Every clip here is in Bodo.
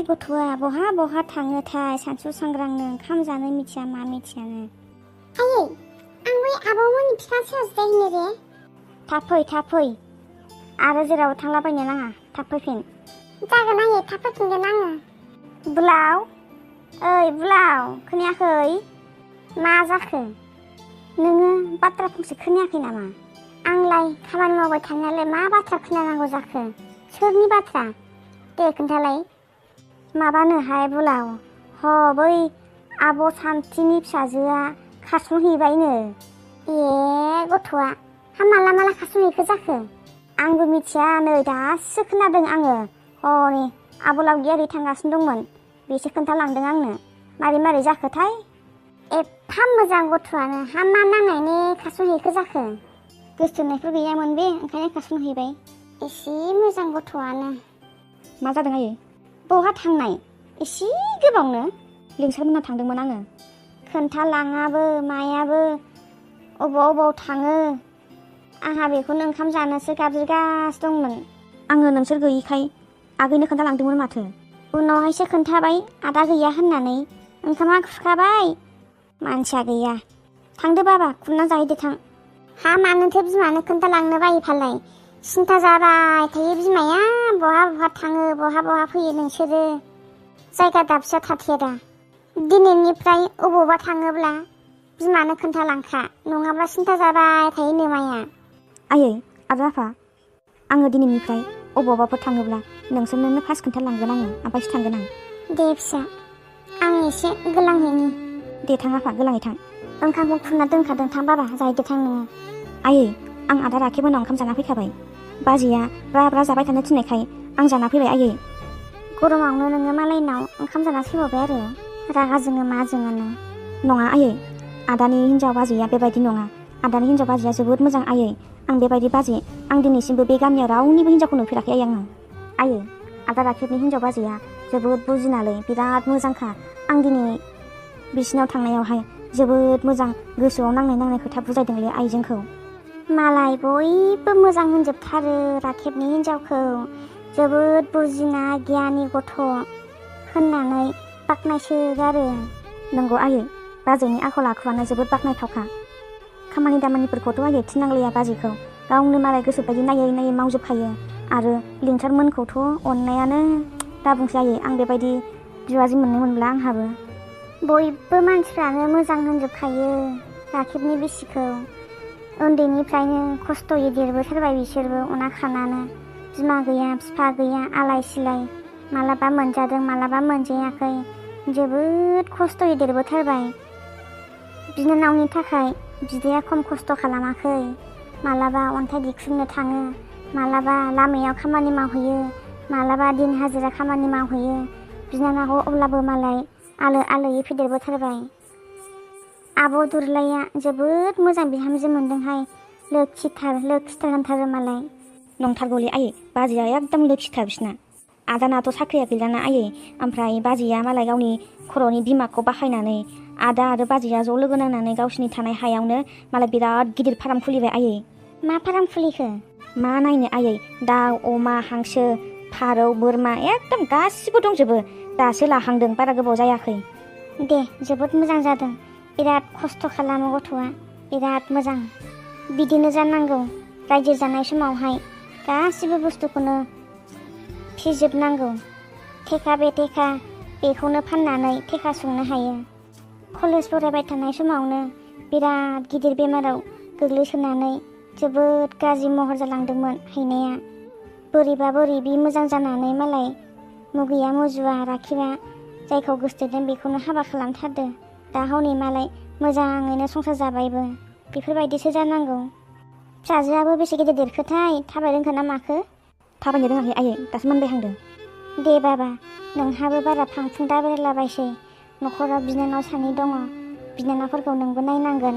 गथ'आ बहा बहा थाङोथाय सानसु सांग्रांनो ओंखाम जानो मिथिया मा मिथियानो। आयै आं बै आबौमोननि बिफां सायाव जिरायहैनो रे। थाब फै आरो जेराव थांलाबायनो नाङा, थाब फैफिन। जागोन आयै, थाब फैफिनगोन आङो। बुलाव, ओइ बुलाव, खोनायाखै? मा जाखो? नोङो बाथ्रा फंसे खोनायाखै नामा? आंलाय खामानि मावबाय थानायालाय मा बाथ्रा खोनानांगौ जाखो? सोरनि बाथ्रा? दे खोन्थालाय। माबानोहाय बुलाव, बै आब' सान्थिनि फिसाजोआ खारसनहैबायनो। गथ'आ माला खारसनहैखो जाखो? आंबो मिथिया, नै दासो खोनादों आङो। हनै आब' लावगिया ओरै थांगासिनो दंमोन, बेसो खोन्थालांदों आंनो। मारै जाखोथाय? एफा मोजां गथ'आनो मा नांनायनि खारसनहैखो जाखो? गोसथोनायफोर गैयामोन बे, ओंखायनो खारसनहैबाय। एसे मोजां गथ'आनो। मा जादों आयै? बहा थांनाय? एसे गोबावनो लिंसारमोनहा थांदोंमोन आङो। खोन्थालाङाबो मायाबो, अबाव थाङो। आंहा बेखौनो ओंखाम जानोसो गाबज्रिगासिनो दंमोन। आङो नोंसोर गैयिखाय आगैनो खोन्थालांदोंमोन माथो। उनावहायसो खोन्थाबाय आदा गैया होननानै। ओंखामा खुरखाबाय, मानसिया गैया। थांदो बाबा, खुरना जाहैदो थां। मानोथो बिमानो खोन्थालांनो बायो फालाय? सिन्था जाबाय थायो बिमाया, बहा थाङो बहा फैयो नोंसोरो। जायगा दाबसेयाव थाथेरा दा। दिनैनिफ्राय अबावबा थाङोब्ला बिमानो खोन्थालांखा, नङाब्ला सिन्था जाबाय थायो नोमाया। आयै, आरो आफा, आङो दिनैनिफ्राय अबावबाफोर थाङोब्ला नोंसोरनोनो फार्स्ट खोन्थालांगोन आङो, ओमफ्रायसो थांगोन आं। दे फिसा, आं एसे गोलांहैनि। दे थां आफा, गोलाङै थां। ओंखामखौ खुरना दोनखादों, थां बाबा जाहैदो थां नोङो। आयै, आं आदा राखेबमोननाव ओंखाम जाना फैखाबाय। बाजैया ब्रा जाबाय थानो थिननायखाय आं जाना फैबाय आयै। गरमावनो नोङो मालायनाव ओंखाम जाना फैबावबाय आरो? रागा जोङो मा जोङोनो? नङा आयै, आदानि हिन्जाव बाजैया बेबायदि नङा। आदानि हिन्जाव बाजैया जोबोद मोजां आयै। आं बेबायदि बाजै आं दिनैसिमबो बे गामियाव रावनिबो हिन्जावखौ नुफेराखै आङो। आयै, आदा राखेबनि हिन्जाव बाजैया जोबोद बुजिनालै, बिराद मोजांखा। आं दिनै बिसिनाव थांनायावहाय जोबोद मोजां गोसोआव नांनाय खोथा बुजायदोंलै आइ जोंखौ। मालाय बयबो मोजां होनजोबथारो राखेबनि हिन्जावखौ। जोबोद बुजिना गियानि गथ' होननानै बाख्नायसोगारो। नंगौ आयै, बाजैनि आखल आखुआनो जोबोद बाख्नायथावखा। खामानि दामानिफोरखौथ' आयै थिननांलाया बाजैखौ, गावनो मालाय गोसोबायदि नायै मावजोबखायो। आरो लिंसारमोनखौथ' अननायानो दा बुंसै आयै, आं बेबायदि बिबाजै मोनब्ला आंहाबो। बयबो मानसिफ्रानो मोजां होनजोबखायो राखेबनि बिसिखौ। उन्दैनिफ्रायनो खस्थ'यै देरबोथारबाय बिसोरबो अना-खानानो। बिमा गैया बिफा गैया, आलाय सिलाय, मालाबा मोनजादों मालाबा मोनजायाखै, जोबोद खस्थ'यै देरबोथारबाय। बिनानावनि थाखाय बिदाया खम खस्थ' खालामाखै। मालाबा अन्थाइ दिख्रुबनो थाङो, मालाबा लामायाव खामानि मावहैयो, मालाबा दिन हाजिरा खामानि मावहैयो। बिनानावखौ अब्लाबो मालाय आलोयै फेदेरबोथारबाय। आब' दुरलाइया जोबोद मोजां बिहामजो मोनदोंहाय। लोखिथार होनथारो मालाय। नंथारगौलै आयै, बाजैया एकदम लोखिथार बिसिना। आदानाथ' साख्रिया गैलाना आयै, ओमफ्राय बाजैया मालाय गावनि खर'नि दिमागखौ बाहायनानै आदा आरो बाजैया ज' लोगो नांनानै गावसिनि थानाय हायावनो मालाय बिराद गिदिर फार्म खुलिबाय आयै। मा फार्म खुलिखो? मा नायनो आयै, दाउ, अमा, हांसो, फारौ, बोरमा एकदम गासिबो दंजोबो। दासो लाहांदों, बारा गोबाव जायाखै। दे, जोबोद मोजां जादों। बिराद खस्थ' खालामो गथ'आ, बिराद मोजां। बिदिनो जानांगौ। रायजो जानाय समावहाय गासिबो बुस्थुखौनो फिजोबनांगौ। थेखा बेथेखा बेखौनो फाननानै थेखा सुंनो हायो। कलेज फरायबाय थानाय समावनो बिराद गिदिर बेमाराव गोग्लैसोनानै जोबोद गाज्रि महर जालांदोंमोन हैनाया। बोरैबा बोरैबि मोजां जानानै मालाय मुगैया मुजुवा राखेबा जायखौ गोसथोदों बेखौनो हाबा खालामथारदो। दा हनै मालाय मोजाङैनो संसार जाबायबो। बेफोरबायदिसो जानांगौ। फिसाजोआबो बेसे गिदिर देरखोथाय, थाबाय रोंखोना माखो? थाबायनो रोङाखै आयै, दासो मोनबायहांदों। दे बाबा, नोंहाबो बारा फांफुं दाब्रायलाबायसै। न'खराव बिनानाव सानै दङ, बिनानावफोरखौ नोंबो नायनांगोन।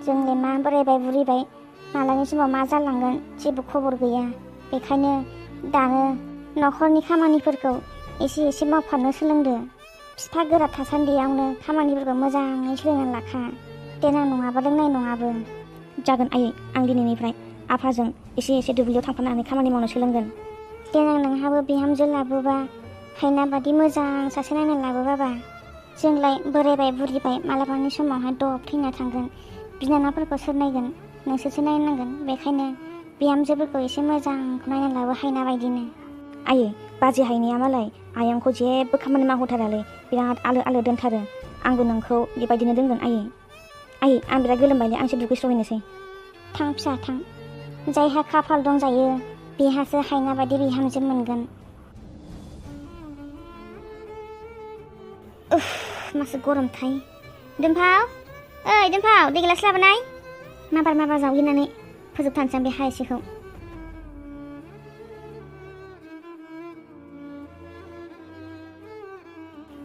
जोंलाय मा बोरायबाय बुरैबाय, मालानि समाव मा जालांगोन जेबो खबर गैया। बेखायनो दानो न'खरनि खामानिफोरखौ एसे मावफानो सोलोंदो। बिफा गोरा थासान्दियावनो खामानिफोरखौ मोजाङै सोलोंना लाखा। देनां नङाबा रोंनाय नङाबो। जागोन आयै, आं दिनैनिफ्राय आफाजों एसे दुब्लियाव थांफानानै खामानि मावनो सोलोंगोन। देनां नोंहाबो बिहामजो लाबोबा हायना बादि मोजां सासे नायना लाबोबाबा जोंलाय बोरायबाय बुरिबाय मालाबानि समावहाय दब थैना थांगोन। बिनानावफोरखौ सोर नायगोन? नोंसोरसो नायनांगोन। बेखायनो बिहामजोफोरखौ एसे मोजांखौ नायना लाबो हायना बायदिनो। आयै बाजै हायनाया मालाय आयंखौ जेबो खामानि मावहोथारालै बिराद आलो आलो दोनथारो। आंबो नोंखौ बेबायदिनो दोनगोन आयै। आयै आं बिराद गोलोमबायलै आंसो दुगैस्रहैनोसै। थां फिसा थां। जायहा खाफाल दंजायो बेहासो हायना बायदि बिहामजो मोनगोन। उफ मासे गरमथाय। दोनफाव ओइ दोनफाव दै गिलास लाबोनाय। माबार जावग्लिनानै फोजोबथारनोसै आं बे हा एसेखौ।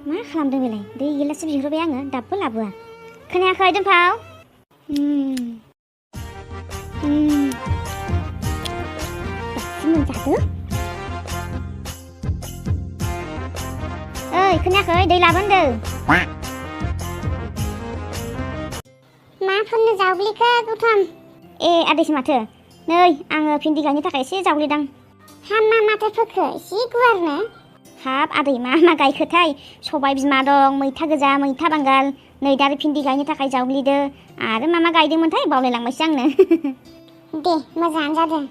मा खालामदों बेलाय? दै गिलाससो बिहरबाय आङो दाबो लाबोआ। खोनायाखै दोनफाव? दासो मोनजादो। ओइ खोनायाखै दै लाबोनदो। मा फोननो जावग्लिखो गौतम? ए आदैसो माथो। नै आङो भिन्दि गायनो थाखाय एसे जावग्लिदां। हा मा माथो फोखो एसे गुवारनो? हाब आदै मा गायखोथाय? सबाय बिमा दं, मैथा गोजा, मैथा बांगाल, नै दा भिन्दि गायनो थाखाय जावग्लिदो। आरो मा गायदोंमोनथाय बावलायलांबायसो आंनो। दे मोजाङानो जादों।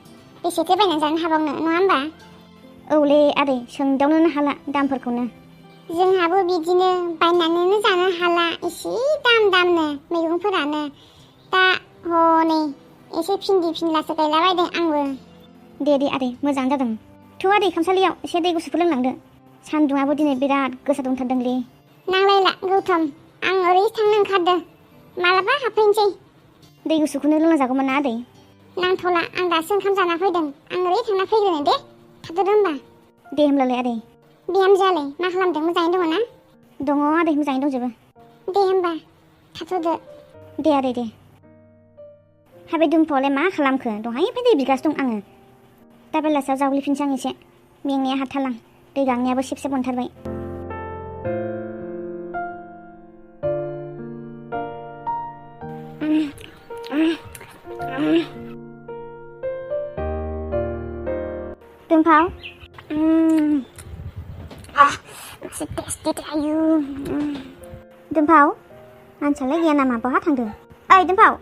बेसेथो बायनानै जानो हाबावनो नङा होमबा? औलै आदै सोंदावनोनो हाला दामफोरखौनो। जोंहाबो बिदिनो बायनानैनो जानो हाला एसे दामनो मैगंफोरानो। दा हनै एसे भिन्दि फिनलासो गायलाबायदों आंबो। दे आदै मोजाङानो जादों। थ' आदै खामसालियाव एसे दै गुसुफोर लोंलांदो। सान्दुङाबो दिनै बिराद गोसा दुंथारदोंलै। नांलायला गौतम आं ओरैसो थांनो ओंखारदों। मालाबा हाबफैनोसै। दै गुसुखौनो लोंजागौमोन ना आदै? नांथ'ला आं दासो ओंखाम जाना फैदों। आं ओरै थांना फैग्रोनो दे। थाथ'दो होमबा। दे होमब्लालाय आदै। बिहामजोआलाय मा खालामदों? मोजाङै दङ ना? दङ आदै मोजाङै दंजोबो। दे होमबा थाथ'दो। दे आदै दे। हाबे दुमफावलाय मा खालामखो? दहायनिफ्राय दै बिगासिनो दं आङो। दा बेलासियाव जावग्लिफिनसै आं एसे। मेंनाया हाथारलां। दै गांनायाबो सेब मोनथारबाय। दुमफाव masih टेस्टि आयु। दुमफाव मानसियालाय गैया नामा? बहा थांदों? ओइ दुमफाव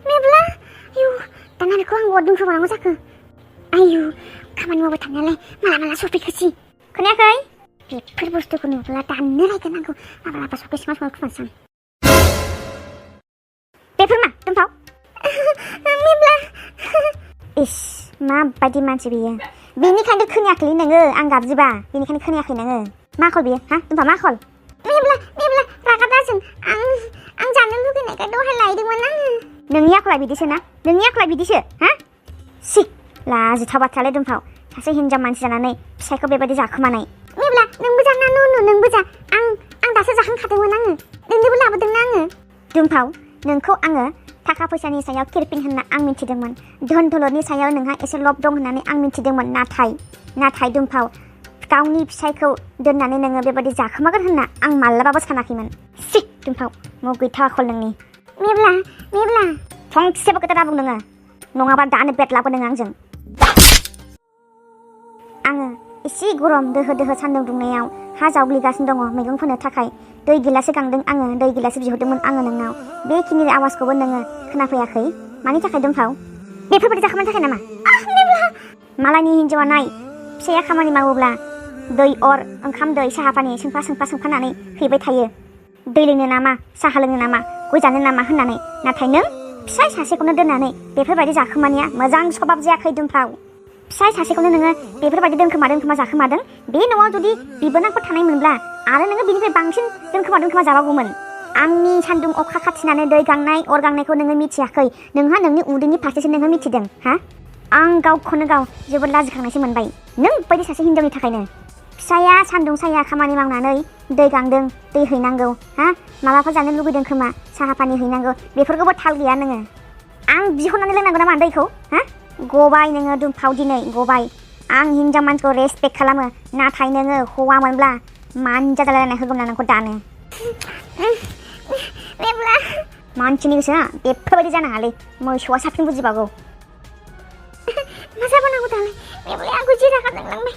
मेब्ला आयु दाना बेखौ आं बहा दोनखोमानांगौ जाखो? आयु खामानि मावबाय थानायालाय माला सफैखोसै? खोनायाखै? बेफोर बुस्थुखौ नुब्ला दाननो रायगोनांगौ। माब्लाबा सफैसै मा समाव खोमानोसै आं। बेफोर मा दुमफाव? मेब्ला इस माबायदि मानसि बेयो? बेनिखायनो खोनायाखैलै नोङो आं गाबजिबा। बेनिखायनो खोनायाखै नोङो। मा खल बेयो? हा दुमफाव मा खल? मेब्ला रागा दाजों। आं जानो लुगैनायखाय दहाय लायदोंमोन आङो। नोंनि आखला बिदिसो ना? नोंनि आखला बिदिसो हा? सि लाजिथाव बाथ्रालै दुमफाव। सासे हिनजाव मानसि जानानै फिसायखौ बेबायदि जाखोमानाय। मेब्ला नोंबो जा ना नोंबो जा। आं दासो जाखांखादोंमोन आङो। नोंनोबो लाबोदोंना आङो। दुमफाव नोंखौ आङो थाखा फैसानि सायाव किरपिन होनना आं मिथिदोंमोन। धन दौलतनि सायाव नोंहा एसे लब दं होननानै आं मिथिदोंमोन। नाथाय दुमफाव गावनि फिसायखौ दोननानै नोङो बेबायदि जाखोमागोन होनना आं माब्लाबाबो सानाखैमोन। सि दुमफाव मुगैथाव आखल नोंनि। मेब्ला फंसेबो खोथा दाबुं नोङो। नङाबा दानो बेदलाबो नोङो आंजों। आङो एसे गरम दोहो सान्दुं दुंनायाव हा जावग्लिगासिनो दङ मैगं फोनो थाखाय। दै गिलासो गांदों आङो। दै गिलासो बिहरदोंमोन आङो नोंनाव। बेखिनि आवाजखौबो नोङो खोनाफैयाखै? मानि थाखाय दुमफाव? बेफोरबायदि जाखोमानो थाखाय नामा? मालायनि हिन्जावा नाय फिसाया खामानि मावोब्ला दै अर ओंखाम दै साहा पानि सोंफानानै हैबाय थायो। दै लोंनो नामा साहा लोंनो नामा गय जानो नामा होननानै। नाथाय नों फिसाय सासेखौनो दोननानै बेफोरबायदि जाखोमानाया मोजां सभाब जायाखै दुमफाव। फिसाय सासेखौनो नोङो बेफोरबायदि दोनखोमा जाखोमादों। बे न'आव जुदि बिबोनांफोर थानायमोनब्ला आरो नोङो बिनिफ्राय बांसिन दोनखोमा जाबावगौमोन। आंनि सान्दुं अखा खाथिनानै दै गांनाय अर गांनायखौ नोङो मिथियाखै। नोंहा नोंनि उदैनि फारसेसो नोङो मिथिदों हा? आं गावखौनो गाव जोबोद लाजिखांनायसो मोनबाय। नों बायदि सासे हिनजावनि थाखायनो। फिसाया सान्दुं साया खामानि मावनानै दै गांदों दै हैनांगौ हा? माबाफोर जानो लुबैदों खोमा साहा पानि हैनांगौ। बेफोरखौबो थाल गैया नोङो। आं बिहरनानै लोंनांगौ नामा दैखौ हा? गबाय नोङो दुमफाव दिनै गबाय। आं हिनजाव मानसिखौ रेसपेक्ट खालामो। नाथाय नोङो हौवा मोनब्ला मानजा जालायलायना होगौमोन नोंखौ दानो। मानसिनि गोसोआ बेफोरबायदि जानो हालै। मोसौआ साबसिन बुजिबावगौ। मा जाबावनांगौ दालाय? मेब्लाया आंखौ जि रागा जोंलांबाय।